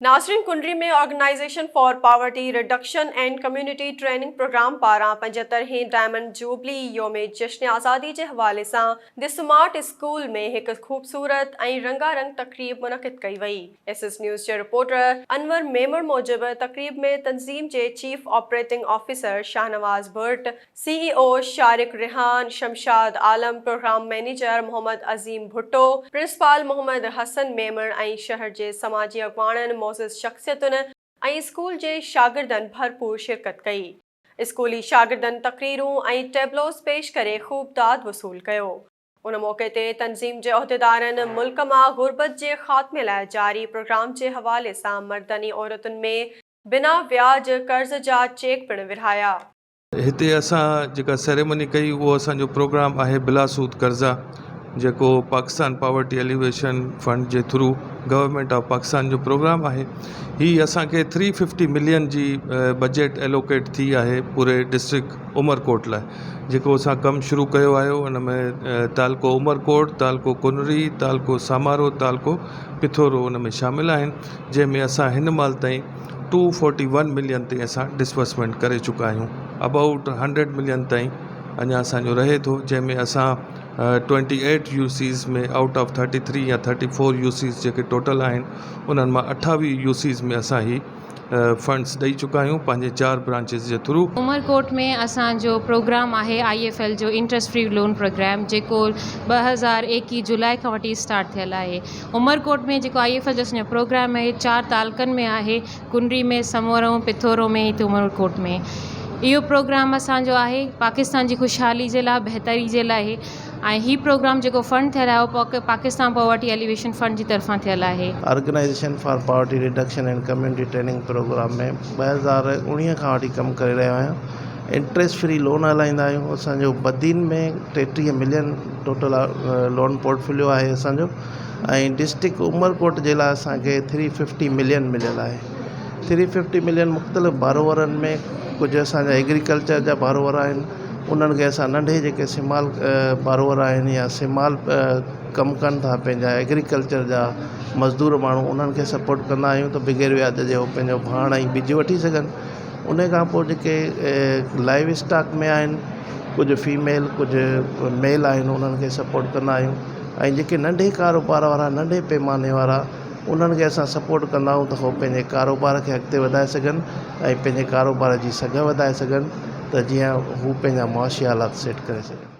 ناظرين Kunri ۾ organisation for poverty reduction and community training programme پاران 75 هين ڊائمنڊ جوبلي يوم جشن آزادي جي حوالي سان the smart school ۾ هڪ خوبصورت ۽ رنگا رنگ تقريب منعقد ڪئي وئي. ايس ايس نيوز جي رپورٽر انور ميمڻ موجب تقريب ۾ تنظيم جي chief operating officer Shahnawaz Bhatt, C E O Shariq Rehan, Shamshad Alam, programme manager Muhammad Azeem Bhutto, principal Muhammad Hassan Memon ۽ شهر جي سماجي اڳواڻن، معزز شخصيتن ۽ اسڪول جي شاگردن ڀرپور شرڪت ڪئي. اسڪولي شاگردن تقريرون ۽ ٽيبلوز پيش ڪري خوب داد وصول ڪيو. ان موقعي تي تنظيم جي عهديدارن ملڪ مان غربت جي خاتمي لاء جاري پروگرام جي حوالي سان مردن ۽ عورتن ۾ بنا وياج قرض جا چيڪ پڻ ورهايا. هتي اسان جيڪا سيريمني ڪئي اهو اسان جو پروگرام آهي بلا سود قرضا جيڪو پاڪستان پاورٽي ايليويشن فنڊ جي ٿرو گورنمينٽ آف پاڪستان جو پروگرام آهي هي اسانکي ٿري ففٽي ملين جي بجيٽ ايلوڪيٽ ٿي آهي پوري ڊسٽرڪٽ عمرڪوٽ لاء جيڪو اسان ڪم شروع ڪيو آهي ان ۾ تعلقو عمرڪوٽ تعلقو ڪنري تعلقو سامارو تعلقو پٿورو ان ۾ شامل آهن جنهن ۾ اسان هن مهل تائين ٽو فورٽي ون ملين تائين اسان ڊسبرسمينٽ ڪري چڪا آهيون ابائوٽ هنڊريڊ ملين تائين اڃا اسانجو رهي ٿو جنهن ۾ اسان twenty eight U Cs ۾ out of thirty three يا ٿرٽي فور يو سيز جيڪي ٽوٽل آهن انهن مان اٺاويهه يو سيز ۾ اسان هي فنڊس ڏئي چڪا آهيون پنهنجي چار برانچز جي ٿرو. عمرڪوٽ ۾ اسان جو پروگرام آهي I F L جو انٽرسٽ فري لون پروگرام جيڪو 2021 جولاء کان وٺي اسٽارٽ ٿيل آهي. عمرڪوٽ ۾ جيڪو I F L جو اسان جو پروگرام آهي چار تعلقن ۾ آهي ڪنري ۾ سمورو پٿورو ۾ هتي عمرڪوٽ ۾ اهو پروگرام اسان جو آهي پاڪستان جي خوشحالي جي لاء بهتري جي لاء ۽ هي پروگرام جيڪو فنڊ ٿيل آهي اهو پاڪستان پاورٽي ايليويشن فنڊ جي طرفان ٿيل آهي. Organisation for poverty reduction and community training programme ۾ 2019 کان وٺي ڪم ڪري رهيو آهيان انٽريسٽ فري لون هلائيندا آهيون اسان جو Badin ۾ 33 million total loan portfolio آهي اسان جو ۽ ڊسٽرڪٽ عمرڪوٽ جي لاء اسان کي ٿري ففٽي ملين مليل آهي ٿري ففٽي ملين مختلف باروورن ۾ ڪجهه اسان جا ايگريڪلچر جا باروور آهن انهن کي اسان ننڍي جيڪي سمال باروور آهن يا سمال ڪم ڪن ٿا پنهنجا ايگريڪلچر جا مزدور ماڻهو انهن کي سپورٽ ڪندا آهيون ته بغير وياج جي هو پنهنجو ڀاڻ ۽ ٻج وٺي سگهن ان کان پوء جيڪي لائيو اسٽاڪ ۾ آهن ڪجهه فيميل ڪجهه ميل آهن انهن کي سپورٽ ڪندا آهيون ۽ جيڪي ننڍي ڪاروبار وارا ننڍي پيماني وارا انهن کي اسان سپورٽ ڪندا آهيون ته هو پنهنجي ڪاروبار کي اڳتي وڌائي سگهن ۽ پنهنجي ڪاروبار جي سگهه وڌائي سگهن ته جيئن هو پنهنجا معاشي حالات سيٽ ڪري سگهن.